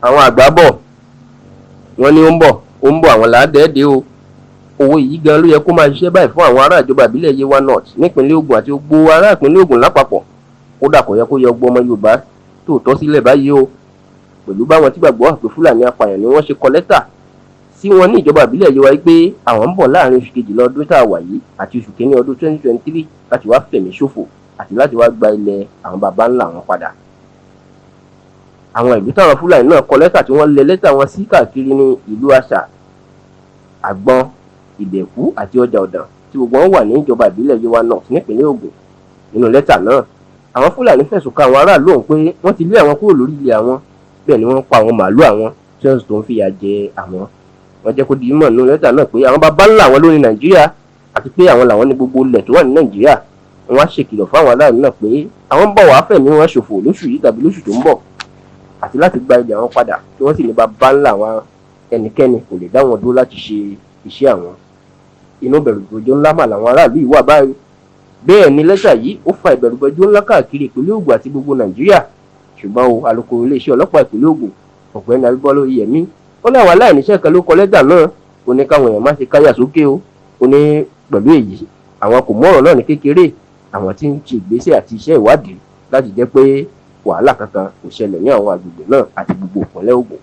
Àwọn àgbà bọ̀, wọ́n ní ó ń bọ̀, ó ń bọ̀, àwọn làádẹ́ẹ̀dẹ́ o. Owó yìí gan ló yẹ kó máa ṣiṣẹ́ báyìí fún àwọn ará ìjọba ìbílẹ̀ Yewa North nípínlẹ̀ Ògùn àti gbogbo ará ìpínlẹ̀ Ògùn lápapọ̀. Kódà kò yẹ kó yọ gbogbo ọmọ Yorùbá tòótọ́ sílẹ̀ báyìí o, pẹ̀lú báwọn tí gbàgbọ́ pé Fúlàní apààyàn ni wọ́n ṣe kọ lẹ́tà sí wọn ní ìjọba ìbílẹ̀ Yewa pé àwọn ń bọ̀ láàrin oṣù kejìlá ọdún tá a wà yìí àti oṣù kínní ọdún 2023 láti wá fẹ̀mí ṣòfò àti láti wá gba ilẹ̀ àwọn baba ńlá wọn padà. Àwọn ìlú táwọn Fúlàní náà kọ lẹ́tà tí wọ́n lẹ lẹ́tà wọn sí káàkiri ní ìlú Àṣà, Àgbọn, Ìbẹ̀kú àti Ọjà Ọ̀dàn tí gbogbo wọn wà ní ìjọba ìbílẹ̀ Yewa North nípínlẹ̀ Ògùn. Nínú lẹ́tà náà, àwọn Fúlàní fẹ̀sùn kan àwọn aráàlú ọ̀hún pé wọ́n ti lé àwọn kúrò lórí ilẹ̀ àwọn, bẹ́ẹ̀ ni wọ́n pa àwọn màálù àwọn tí wọ́n sì tó ń fìyà jẹ àwọn. Wọ́n jẹ́ kó di mọ̀ nínú lẹ́tà náà pé àwọn baba ńlá àwọn ló ní Nàìjíríà àti pé àwọn làwọn ní gbogbo ilẹ̀ tó wà ní Nàìjíríà. Wọ́n á ṣèkìlọ̀ fáwọn aráàlú náà pé àwọn ń bọ̀ wá fẹ̀mí wọn ṣòfò lóṣù yìí tàbí lóṣù tó ń bọ̀ àti láti gba ilẹ̀ àwọn padà, tí wọ́n sì ní baba ńlá àwọn ẹnikẹ́ni kò lè dá wọn dúró láti ṣe iṣẹ́ àwọn. Inú bẹ̀rùbojo ńlá mà làwọn aráàlú yìí wà báyìí. Bẹ́ẹ̀ ni lẹ́tà yìí ó fa ìbẹ̀rùbojo ńlá káàkiri ìpínlẹ̀ Ògùn àti gbogbo Nàìjíríà. Ṣùgbọ́n o, alukoro iléeṣẹ́ ọlọ́pàá ìpínlẹ̀ Ògùn, Ọ̀gbẹ́ni Abímbọ́lá Oyèyẹmí, ó láwọn aláìníṣẹ́ kan ló kọ lẹ́tà náà. Ó ní káwọn èèyàn má ṣe káyà sókè o. Ó ní pẹ̀lú èyí, àwọn kò mú ọ̀rọ̀ náà ní kékeré, àwọn tí ń ṣe ìgbésẹ̀ àti iṣẹ́ ìwádìí láti jẹ́ pé wàhálà kankan kò ṣẹlẹ̀ ní àwọn agbègbè náà àti gbogbo ìpínlẹ̀ Ògùn.